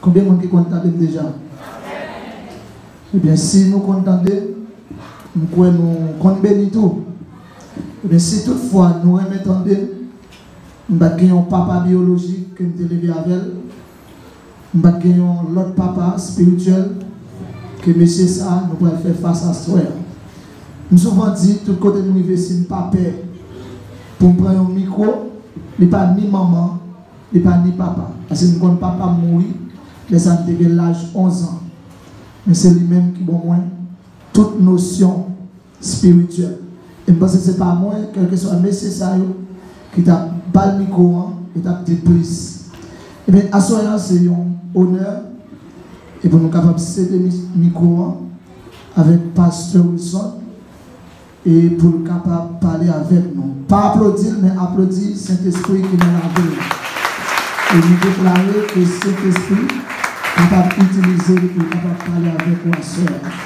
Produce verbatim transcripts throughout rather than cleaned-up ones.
Konbyen moun ki konn tande m deja? Ebyen, si nou konn tande m, m kwè nou konn beni tou. Ebyen, si toutfwa nou renmen tande m, m pa t gen yon papa biyolojik ke m te leve avè l, m pa t gen yon lòt papa espirityèl ke mesye sa a nou pral fè fas aswè a. M souvan di, tout kote m rive, si m pa pè pou m pran yon mikwo, li pa ni manman, li pa ni papa. Paske m konn papa m mouri lè sa m te gen laj onz an. Men se li menm ki ban mwen tout nosyon espirityèl. E m panse se pa mwen, kèlkeswa mesye sa yo, ki t ap ba l mikwo an, yo t ap di plis. Ebyen, aswè a, se yon onè, e pou nou kapab sede mi-, mikwo an avèk Pastè Wilson, e pou l kapab pale avèk nou. Pa aplodi l, men aplodi Sentespri ki nan lavi l. E nou deklare ke Sentespri kapab itilize l pou l kapab pale avèk ou aswè a.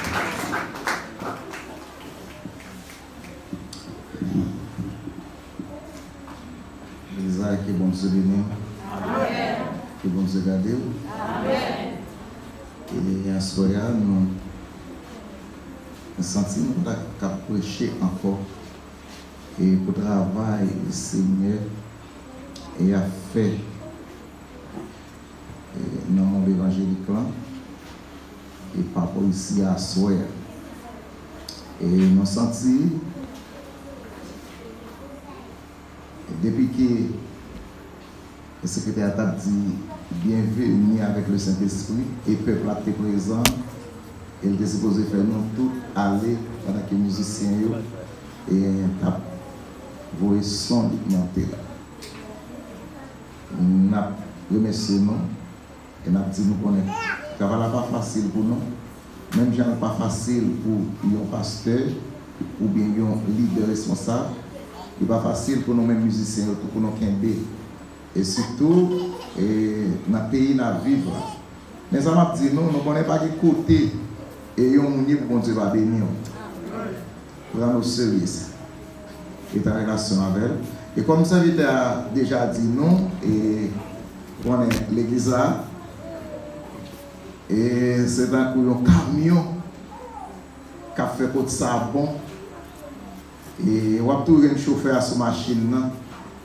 Lisa, ke Bondye beni w. Ke Bondye gade w. E aswè a, nou, nou santi nou la k ap preche ankò e pou travay Senyè e ap fè e nan mond evanjelik lan e pa pou isi aswè a. E nou santi, depi ke sekretè a t ap di, "Bienvenue avec le Saint-Esprit," e pèp la te prezan, e l te sipoze fè nou tout ale pandan ke mizisyen yo e t ap voye son li k monte la. N ap remèsye nou e n ap di nou konnen travay la pa fasil pou nou. Menm jan l pa fasil pou yon pastè oubyen yon lidè responsab, li pa fasil pou nou menm mizisyen yo tou pou nou kenbe. E sitou, e nan peyi n ap viv la. Men sa m ap di nou, nou konnen pa gen kote e yon moun ye pou Bondye pa beni w. Pran o serye sa. E ta relasyon avè l. E kòm sèvitè a deja di nou, e konnen legliz la, e se tankou yon kamyon k ap fè kot sa bon. E w ap toujou jwenn chofè a sou machin nan,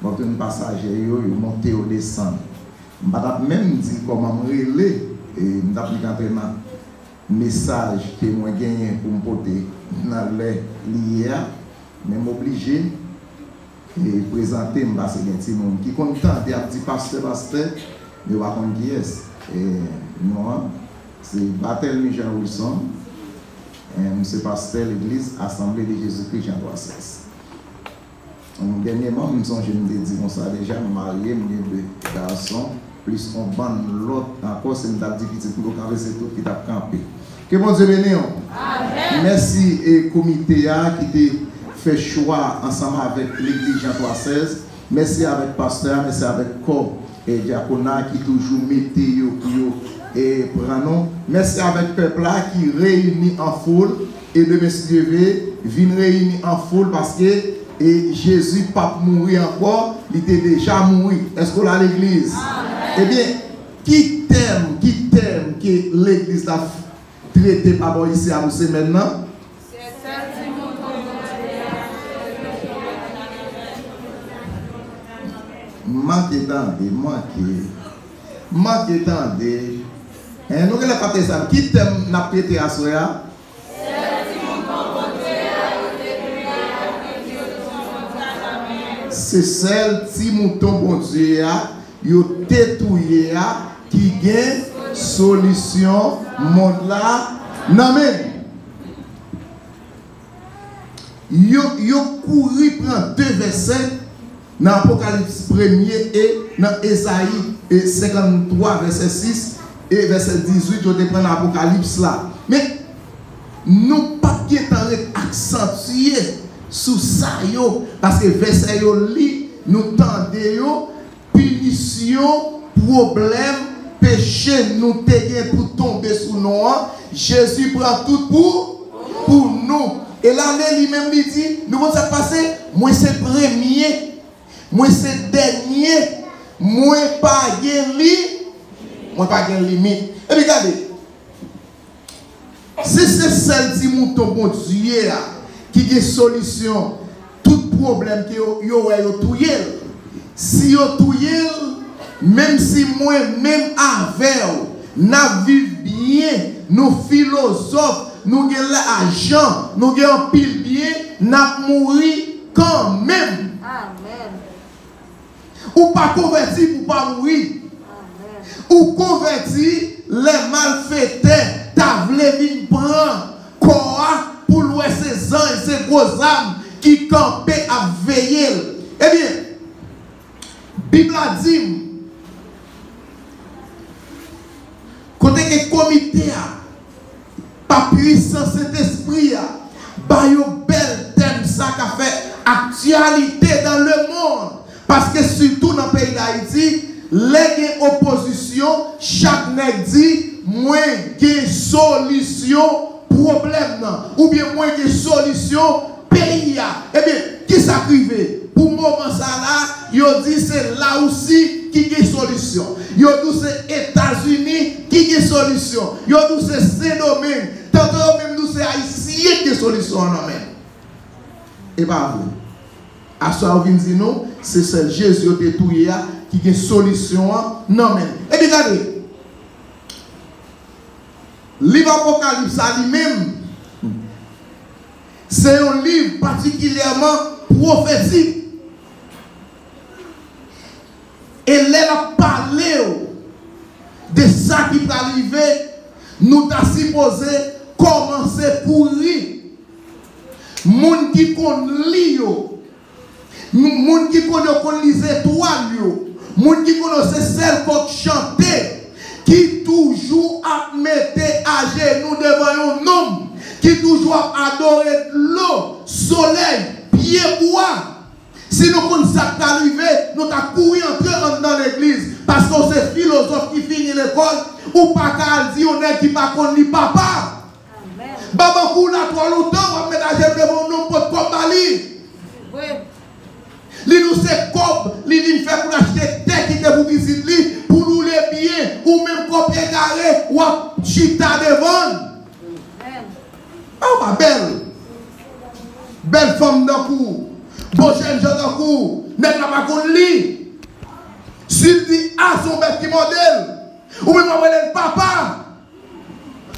w ap jwenn pasaje yo, yo monte, yo desann. M pa t ap menm di kòman m rele, e m t ap vin antre nan mesaj ke mwen genyen pou m pote nan lè li ye a, men m oblije e prezante m, paske gen timoun ki konn tande ap di, "Pastè, pastè," men yo pa konn kiyès. E non an, se Barthélemy Jean Wilson. E m se pastè legliz Assemblée de Jésus-Christ Jean Trois Cents. Dènyèman, m sonje m te di konsa deja, m marye, m gen de gason, plis yon bann lòt ankò, si m t ap di pitit m pou yo kanpe, se tout ki t ap kanpe. Ke Bondye beni w. Amèn. Mèsi e komite a ki te fè chwa ansanm avèk legliz Jean Trois Cents. Mèsi avèk pastè a, mèsi avèk kò e dyakona ki toujou mete yo pou yo e pran nou. Mèsi avèk pèp la ki reyini an foul e demen si Dye vle vin reyini an foul paske e Jezi p ap mouri ankò, li te deja mouri. Èske w la legliz? Amèn. Ebyen, ki tèm, ki tèm ke legliz la trete pa bò isi a pou semèn nan? Manke tande, manke. Manke tande. Hein, nou genlè pa te sa. Ki tèm n ap trete aswè a? Se sèl ti mouton Bondye a yo te touye a ki gen solisyon mond la nan men l. Yo, yo kouri pran de vèsè nan Apokalips premye e nan Ezayi e senkanntwa vèsè sis e vèsè dizuit, yo te pran nan Apokalips la. Men, nou p ap gentan ret aksantye sou sa yo, paske vèsè yo li, nou tande yo, pinisyon, pwoblèm, peche nou te gen pou tonbe sou nou an, Jezi pran tout pou, pou nou. E la, li menm, li di, nou konn sa k pase? Mwen se premye, mwen se dènye, mwen pa gen li. Mwen pa gen limit. Epi gade, si se sèl ti mouton Bondye a ki gen solisyon tout pwoblèm ke yo, yo wè yo touye l, si yo touye l, menm si mwen menm avè w, n ap viv byen, nou filozòf, nou gen lajan, nou gen anpil byen, n ap mouri kanmenm. Amèn. Ou pa konvèti pou w pa mouri. Amèn. Ou konvèti lè malfetè ta vle vin pran kò a pou l wè se zanj, se gwo zam ki kanpe ap veye l. Ebyen, Bib la di m, kote ke komite a, pa pwisans Sentespri a, ba yo bèl tèm sa k ap fè aktyalite dans le monde. Paske sitou nan peyi Dayiti, lè gen opozisyon, chak nèg di, "Mwen gen solisyon pwoblèm nan," oubyen "Mwen gen solisyon peyi a." Ebyen, kisa k rive? Pou moman sa la, yo di se Larisi ki gen solisyon. Yo di w se Etazini ki gen solisyon. Yo di w se Sendomeng. Tanto yo menm di w se Ayisyen ki gen solisyon an nan men l. E pa vre. Aswè a yo vin di nou, se sèl Jezi yo te touye a ki gen solisyon an nan men l. Epi gade, liv Apokalips la li menm, se yon liv patikilyèman pwofetik. E lè l ap pale w de sa ki pral rive, nou ta sipoze kòmanse kouri. Moun ki konn li yo, moun ki konn yo konn li zetwal yo, moun ki konn yo se sèl kòk chante, ki toujou ap mete ajenou devan yon nonm, ki toujou ap adore dlo, solèy, pyebwa. Si nou konn sa k pral rive, nou ta kouri antre anndan legliz. Paske w se filozòf ki fini lekòl, ou pa ka al di yon nèg ki pa konn li papa. Amèn. Babankou la twò lontan, w ap met ajenou devan yon nonm potko ba li. Vre. Li di w se kòb li vin fè pou l achte tè ki te pou pitit li, pou l woule byen, ou menm kòb egare, w ap chita devan l. Amèn. A, w pa bèl. Bèl fanm tankou w, bon jèn jan tankou w, nèg la pa konn li. Si l di a, se yon bèt ki mòde l. Ou menm w ap rele l papa.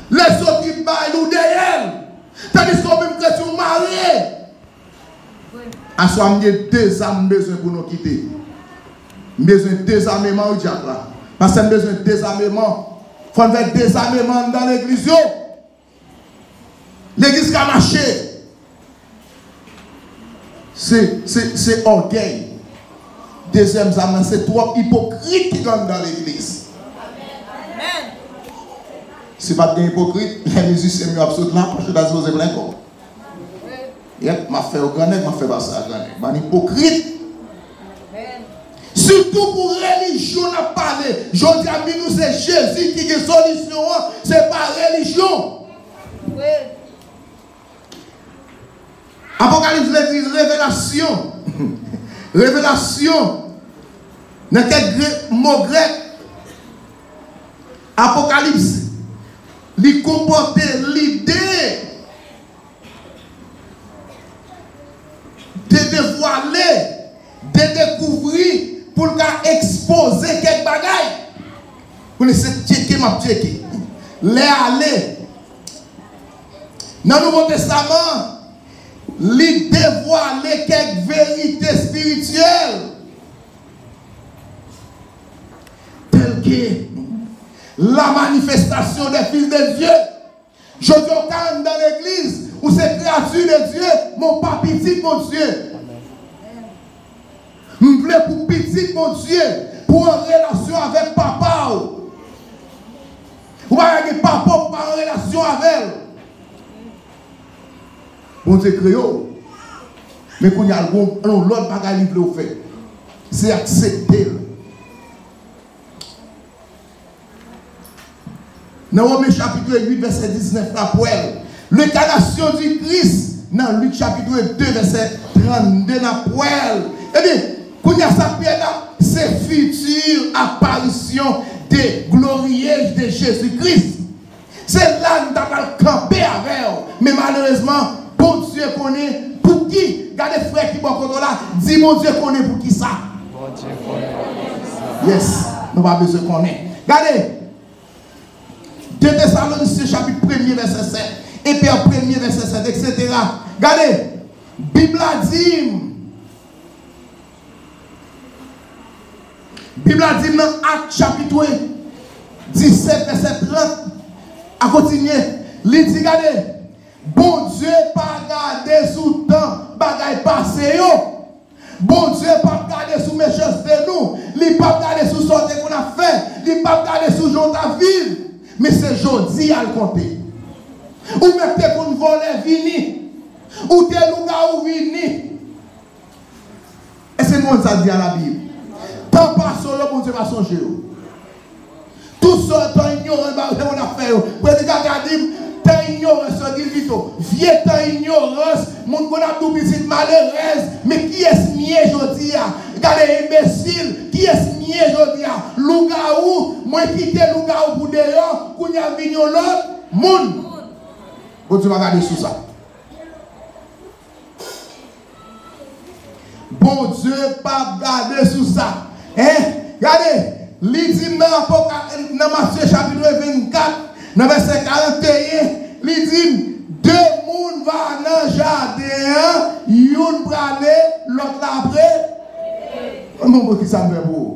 Lè sot li bay ou dèyè l. Tandiske ou menm kretyen ou marye. Aswè a m gen de zam m bezwen pou nou kite. M bezwen dezameman wi dyak la. Pastè, m bezwen dezameman. Fò n fè dezameman anndan legliz yo. Legliz ka mache. Se, se, se ògèy. Dezyèm zam nan, se twòp ipokrit ki gen anndan legliz. Amèn. Si pa t gen ipokrit, lè mizisyen m yo ap sot la, pòch yo ta sipoze plen kò. Yèp, m ap fè yo grannèg, m ap fè pastè a grannèg. Bann ipokrit. Sitou pou relijyon n ap pale. Jodi a, m di nou se Jezi ki gen solisyon an, se pa relijyon. Apokalips vle di revelasyon. Revelasyon. Nan kèk gre-, mo grèk, apokalips, li konpòte lide de devwale, de dekouvri, pou l ka ekspoze kèk bagay. Konnen se tcheke m ap tcheke. Lè ale. Nan Nouvo Testaman, li devwale kèk verite espirityèl, tèl ke la manifestation des fils de Dieu. Jodi a, ou ka anndan legliz, ou se kreyati de Dye, men w pa pitit Bondye. M vle pou pitit Bondye, pou w an relasyon avèk papa w. Ou pa ka gen papa w, ou pa an relasyon avè l. Bondye kreye w. Men kounye a, l gon yon lòt bagay li vle w fè. Se aksepte l. Nan Women chapit uit, vèsè diznèf la, pou w wè l. L'incarnation du Christ, nan Lik chapit de, vèsè trannde, n ap wè l. Ebyen, kounye a, sa k pi eda, se fiti aparisyon de glorieuse de Jésus-Christ. Se la nou ta pral kanpe avè w. Men malerezman, Bondye konnen pou ki. Gade frè ki bò kote w la, di Bondye konnen pou ki sa. Bondye konnen pou ki sa. Yes, nou pa bezwen konnen. Gade, de Tesalonisyen chapit premye vèsè sèt, Ebre premye vèsè sèt, etsetera. Gade, Bib la di m, Bib la di m nan Ak chapit disèt vèsè trant, a kontinye, li di, gade, Bondye pa gade sou tan bagay pase yo. Bondye p ap gade sou mechanste nou. Li p ap gade sou sa w te konn ap fè. Li p ap gade sou jan w t ap viv. Men se jodi a l konte. Ou menm te konn vòlè, vini. Ou te lougawou, vini. Èske nou konn sa k di a Labib? Tan pase w yo, Bondye pa sonje yo. Tout sa tan inyoran bagay moun ap fè yo. Predikatè a di m, tan inyorans yo di l pito. Vye tan inyorans, moun konn ap di w pitit malerèz, men kiyès m ye jodi a? Gade enbesil, kiyès m ye jodi a? Lougawou, mwen kite lougawou pou deyò, kounye a m vin yon lòt moun. Bondye pa gade sou sa. Bondye p ap gade sou sa. Hein? Gade, li di m nan Apoka-, nan Matye chapit vennkat, nan vèsè karanteyen, li di m, de moun va nan jaden an, youn prale, lòt la pre. Mwen, mwen, ki sa m fè pou ou?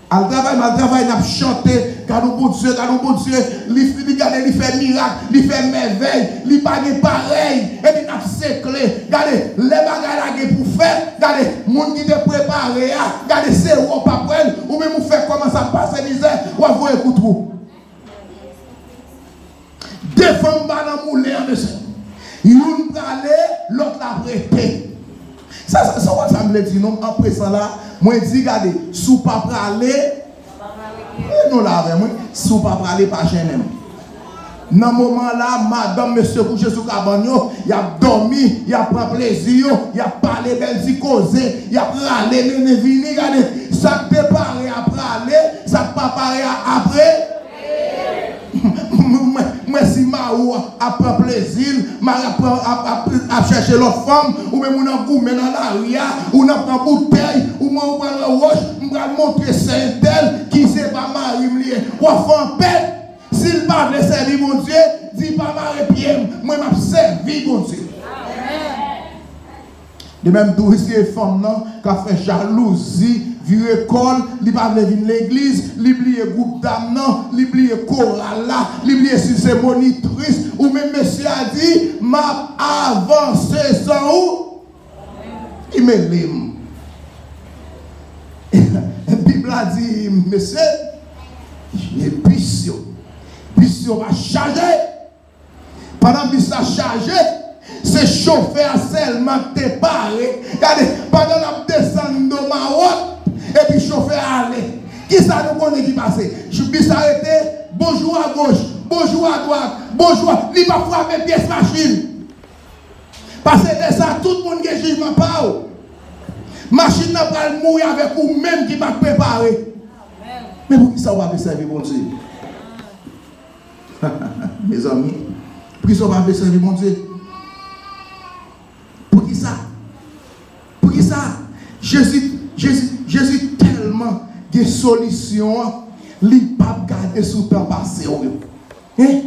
Al travay, m al travay, n ap chante, gade yon Bondye, gade yon Bondye, li, li gade, li fè mirak, li fè mèvèy, li pa gen parèy, epi n ap sekle. Gade, lè bagay la gen pou fèt, gade, moun ki te prepare a, gade, se ou p ap wè l, ou menm ou fè kòman sa ap pase mizè, w ap voye kout wou. De fanm pa nan moulen an, mesye. Youn prale, lòt la ap rete. Sa, sa, sa, sa m vle di nou, an presan la, mwen di, gade, si w pa prale, e nou la avè mwen, si w pa prale, pa jennen m. Nan moman la, madanm, mesye kouche sou kabann yo, y ap dòmi, y ap pran plezi yo, y ap pale bèl ti koze, y ap rale, mennen vini, gade, sa k te pare a prale, sa k pa pare a ap re- Mwen, mwen, si mari w ap pran plezi l, mari ap pran, ap, ap, ap chèche lòt fanm, ou menm ou nan goumen nan lari a, ou nan pran boutèy, ou mwen ou pran nan wòch, m pral montre sè entèl ki se pa mari m li ye. W ap fè anpèt. Si l pa vle sèvi Bondye, di pa mare pye m, mwen m ap sèvi Bondye. De menm tou, si e fanm nan k ap fè jalouzi, vire kò l, li pa vle vin legliz, li bliye gwoup dam nan, li bliye koral la, li bliye si l se monitris, ou menm mesye a di, m ap avanse san ou. Li mele m. Bib la di, mesye, e bis yo, bis yo pa chaje. Pandan bis la chaje, se chofè a sèlman k te pare. Gade, pandan l ap desann Do Mawòt, epi chofè a ale. Kisa nou konnen ki pase? Bis la rete, bonjou agoch, bonjou adwat, bonjou a, li pa frape pyès machin. Paske lè sa a, tout moun gen jijman pa yo. Machin nan pral mouri avèk ou menm ki pa t prepare. Men poukisa w pa vle sèvi Bondye? Mezanmi, poukisa w pa vle sèvi Bondye? Poukisa? Poukisa? Jezi, Jezi, Jezi tèlman gen solisyon an, li p ap gade sou tan pase w yo. Hein?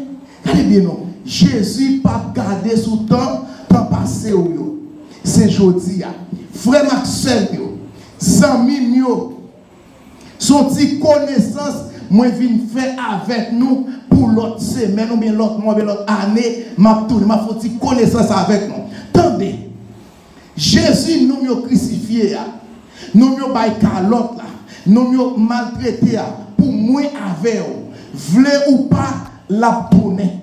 Gade byen non. Jezi p ap gade sou tan, tan pase w yo. Se jodi a. Frè m ak sè m yo, zanmi m yo, se yon ti konesans mwen vin fè avèk nou pou lòt semèn oubyen lòt mwa oubyen lòt ane, m ap tounen, m ap fè yon ti konesans avèk nou. Tande, Jezi, nonm yo krisifye a, nonm yo bay kalòt la, nonm yo maltrete a, pou mwen avè w, vle ou pa, l ap tounen.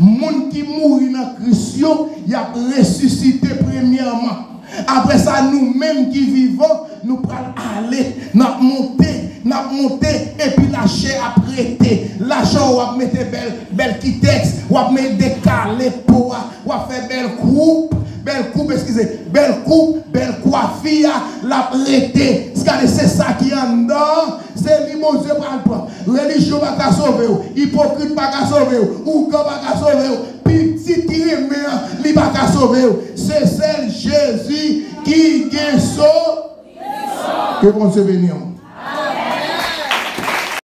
Moun ki mouri nan Kris yo, y ap resisite premyèman. Apre sa, nou menm ki vivan, nou pral ale, n ap monte, n ap monte, epi lachè ap rete. Lachè w ap mete bèl, bèl kitèks, w ap mete dekale po a, w ap fè bèl koup, bèl koup, eskize, bèl koup, bèl kwafi a, l ap rete. Gade, se sa ki anndan, Se li Bondye pral pran. Relijyon pa ka sove w. Ipokrit pa ka sove w. Ougan pa ka sove w. Pitit ki renmen an, li pa ka sove w. Se sèl Jezi ki gen so. Ke Bondye beni w.